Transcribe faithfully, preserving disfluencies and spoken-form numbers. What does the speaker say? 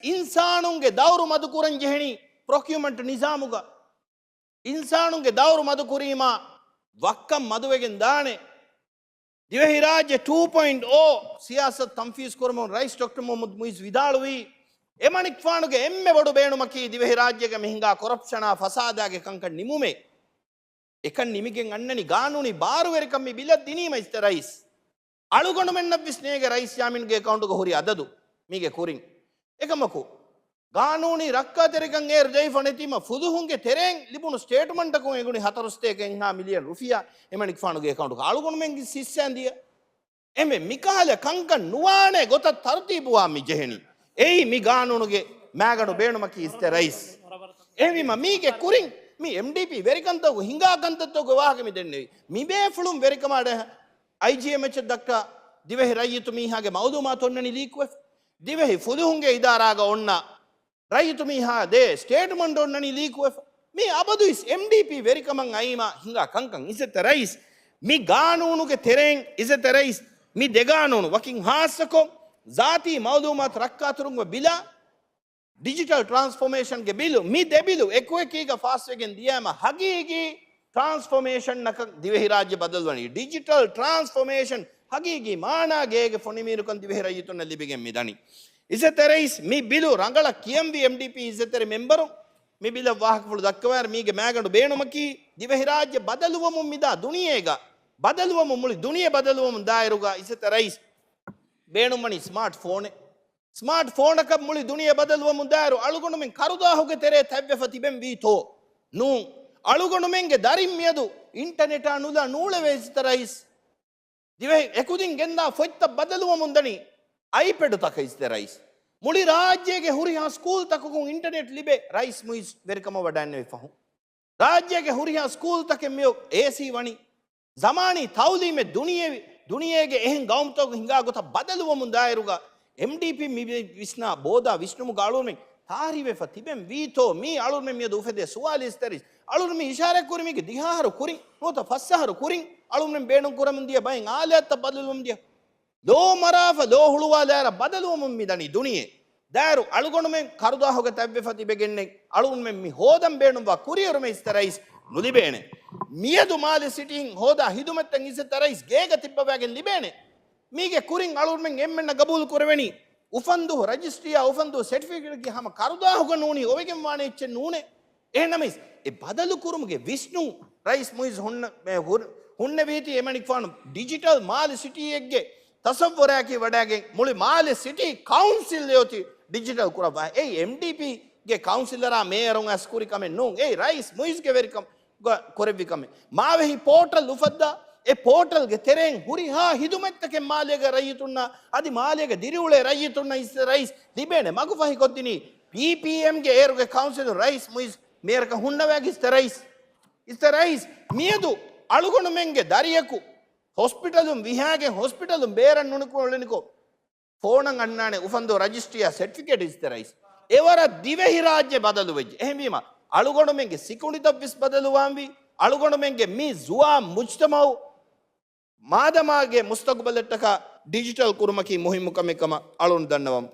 އިންސާނުންގެ ދައުރު މަދުކުރަން ޖެހެނީ ޕްރޮކިއުމަންޓް ނިޒާމުގަ. އިންސާނުންގެ ދައުރު މަދުކުރީމާ ވައްކަން މަދުވެގެން ދާނެ. ދިވެހިރާއްޖެ ޓޫ ޕޮއިންޓް އޯ ސިޔާސަތު ތަންފީޒު ކުރުމުން ރައީސް ޑޮކްޓަރ މުހައްމަދު މުއިއްޒު ވިދާޅުވީ، އެމަނިކުފާނުގެ އެންމެ ބޮޑު ބޭނުމަކީ ދިވެހިރާއްޖޭގަ މި ހިނގާ ކޮރަޕްޝަނާ ފަސާދާގެ ކަންކަން ނިމުމޭ. އެކަން ނިމިގެން އަންނަނީ ގާނޫނީ ބާރުވެރިކަން މި ބިލަށް ދިނީމަ އިސްތެ ރައީސް. އަޅުގަނޑުމެންނަށްވެސް ނޭގެ ރައީސް ޔާމީންގެ އެކައުންޓުގަ ހުރި އަދަދު މީގެ ކުރިން. އެކަމަކު، ގާނޫނީ ރައްކާތެރިކަން އޭރު ދެވިފަ ނެތީމަ، ފުލުހުންގެ ތެރެއިން ލިބުނު ސްޓޭޓްމަންޓަކުން އެނގުނީ ހަތަރު ސަތޭކަ އެއްހާ މިލިއަން ރުފިޔާ އެމަނިކުފާނުގެ އެކައުންޓުގަ. އަޅުގަނޑުމެންގެ ހިއްސާ ދިޔަ. އެމެ މިކަހަލަ ކަންކަން ނުވާނެ ގޮތަށް ތަރުތީބުވާ މި ޖެހެނީ. އެއީ މި ގާނޫނުގެ މާގަނޑު ބޭނުމަކީ އިސްތެ ރައީސް. އެހެންވީމަ މީގެ ކުރިން މި އެމްޑީޕީ ވެރިކަންތަކުގެ ހިނގާ ކަންތައްތަކުގެ ވާހަކަ މި ދެންނެވީ. މި ބޭފުޅުން ވެރިކަމާ އައިޖީއެމްއެޗަށް ދައްކާ ދިވެހި ރައްޔިތު މީހާގެ މައުލޫމާތު އޮންނަނީ ލީކުވެފަ. ދިވެހި ފުލުހުންގެ އިދާރާގަ އޮންނަ ރައްޔިތު މީހާ ދޭ ސްޓޭޓްމަންޓް އޮންނަނީ ލީކުވެފަ. މީ އަބަދު އިސް އެމްޑީޕީ ވެރިކަމަށް އައީމާ ހިނގާ ކަންކަން އިސްތެ ރައީސް. މި ގާނޫނުގެ ތެރެއިން އިސްތެ ރައީސް، މި ދެ ގާނޫނު ވަކިން ހާއްސަކޮށް، ޒާތީ މައުލޫމާތު ރައްކާތެރިކުރުމުގެ ބިލާ، ޑިޖިޓަލް ޓްރާންސްފޯމޭޝަންގެ ބިލު، މި ދެ ބިލު އެކުއެކީގަ ފާސްވެގެން ދިޔައިމަ ހަގީގީ ޓްރާންސްފޯމޭޝަންއަކަށް ދިވެހިރާއްޖެ ބަދަލުވަނީ. ޑިޖިޓަލް ޓްރާންސްފޯމޭޝަން ހަގީގީ މާނާގެ ގޭގެ ފޮނިވީރުކަން ދިވެހި ރައްޔިތުންނަށް ލިބިގެން މިދަނީ. އިސްތެ ރައީސް، މި ބިލު ރަނގަޅަށް ކިޔަންވީ އެމްޑީޕީ އިއްޒަތްތެރި މެމްބަރުން. މި ބިލަށް ވާހަކަފުޅު ދައްކަވާއިރު، މީގެ މާގަނޑު ބޭނުމަކީ، ދިވެހިރާއްޖެ ބަދަލުވަމުން މިދާ ދުނިޔޭގަ، ބަދަލުވަމުން، މުޅި ދުނިޔެ ބަދަލުވަމުން ދާއިރުގަ އިސްތެ ރައީސް ބޭނުންވަނީ ސްމާޓް ފޯނެއް. ސްމާޓް ފޯނަކަށް މުޅި ދުނިޔެ ބަދަލުވަމުން ދާއިރު، އަޅުގަނޑުމެން ކަރުދާހުގެ ތެރޭ ތަތްވެފަ ތިބެން ވީތޯ؟ ނޫން. އަޅުގަނޑުމެންގެ ދަރިން މިއަދު އިންޓަނެޓާ ނުލާ ނޫޅެވޭ އިސްތެ ރައީސް. ދިވެހި އެކުދިން ގެންދާ ފޮތްތައް ބަދަލުވަމުން ދަނީ އައިޕެޑުތަކަށް އިސްތެ ރައީސް. މުޅި ރާއްޖޭގެ ހުރިހާ ސްކޫލްތަކަކުން އިންޓަނެޓް ލިބޭ ރައީސް މުއިއްޒު ވެރިކަމަށް ވަޑައިންނެވި ފަހުން. ރާއްޖޭގެ ހުރިހާ ސްކޫލްތަކެއް މިއޮ އޭސީ ވަނީ. ޒަމާނީ ތައުލީމެއް ދުނިޔެ، ދުނިޔޭގެ އެހެން ގައުމުތަކުގަ ހިނގާ ގޮތަށް ބަދަލުވަމުން ދާއިރުގަ އެމްޑީޕީ މި ވިސްނާ ބޯދާ ވިސްނުމުގަ އަޅުގަނޑުމެން ތާރީވެފަ ތިބެން ވީތޯ؟ މީ އަޅުގަނޑުމެން މިއަދު އުފެދޭ ސުވާލު އިސްތެ ރައީސް. އަޅުގަނޑު މި އިޝާރާތް ކުރި މީގެ ދިހަ އަހަރު ކުރިން، ނުވަތަ ފަސް އަހަރު ކުރިން އަޅުގަނޑުމެން ބޭނުން ކުރަމުން ދިޔަ ބައެއް އާލާތްތައް ބަދަލުވަމުން ދިޔަ. ލޯ މަރާފަ، ލޯ ހުޅުވާލާއިރަށް ބަދަލުވަމުން މިދަނީ ދުނިޔެ. ދާއިރު އަޅުގަނޑުމެން ކަރުދާހުގަ ތަތްވެފަ ތިބެގެންނެއް އަޅުގަނޑުމެން މި ހޯދަން ބޭނުންވާ ކުރިއެރުމެއް އިސްތެ ރައީސް ނުލިބޭނެ. މިއަދު މާލެ ސިޓީން ހޯދާ ހިދުމަތްތައް އިސްތެ ރައީސް ގޭގަ ތިއްބަވާގެން ލިބޭނެ. މީގެ ކުރިން އަޅުގަނޑުމެން އެންމެންނަށް ގަބޫލު ކުރެވެނީ އުފަންދުވަހު ރަޖިސްޓްރީއާ އުފަންދުވަހު ސެޓްފިކެޓްގެ ހަމަ ކަރުދާހުގަ ނޫނީ އޮވެގެން ވާނެ އެއްޗެއް ނޫނޭ. އެހެންނަމަވެސް، އެ ބަދަލު ކުރުމުގެ ވިސްނުން ރައީސް މުއިއްޒު ހުންނަ-، މެ ހުރ-، ހުންނެވީތީ އެމަނިކުފާނު ޑިޖިޓަލް މާލެ ސިޓީއެއްގެ ތަސައްވުރާއެކީ ވަޑައިގެން މުޅި މާލެ ސިޓީ ކައުންސިލް އެއޮތީ ޑިޖިޓަލް ކުރައްވާ. އެއީ އެމްޑީޕީގެ ކައުންސިލަރާ މޭޔަރުން އައިސް ކުރި ކަމެއް ނޫން. އެއީ ރައީސް މުއިއްޒުގެ ވެރިކަމުގަ ކުރެއްވި ކަމެއް. މާވެހި ޕޯޓަލް އުފައްދާ، އެ ޕޯޓަލްގެ ތެރެއިން ހުރިހާ ހިދުމަތްތަކެއް މާލޭގެ ރައްޔިތުންނަށް، އަދި މާލޭގެ ދިރިއުޅޭ ރައްޔިތުންނަށް އިސްތެ ރައީސް ލިބޭނެ. މަގުފަހިކޮށްދިނީ ޕީޕީއެމްގެ އޭރުގެ ކައުންސިލުން ރައީސް މުއިއްޒު މޭޔަރަކަށް ހުންނަވާގެން އިސްތެ ރައީސް. އިސްތެ ރައީސް، މިއަދު އަޅުގަނޑުމެންގެ ދަރިޔަކު ހޮސްޕިޓަލުން ވިހާގެން ހޮސްޕިޓަލުން ބޭރަށް ނުނިކުމެވުނު ކޮށް، ފޯނަށް އަންނާނެ އުފަންދުވަހު ރަޖިސްޓްރީއާ ސެޓްފިކެޓް އިސްތެ ރައީސް. އެވަރަށް ދިވެހިރާއްޖެ ބަދަލުވެއްޖެ. އެހެންވީމަ، އަޅުގަނޑުމެންގެ ސިކުނޑިތައްވެސް ބަދަލުވާންވީ. އަޅުގަނޑުމެންގެ މި ޒުވާން މުޖްތަމައު މާދަމާގެ މުސްތަގުބަލަށްޓަކާ ޑިޖިޓަލް ކުރުމަކީ މުހިއްމު ކަމެއް ކަމަށް އަޅުން ދަންނަވަމު.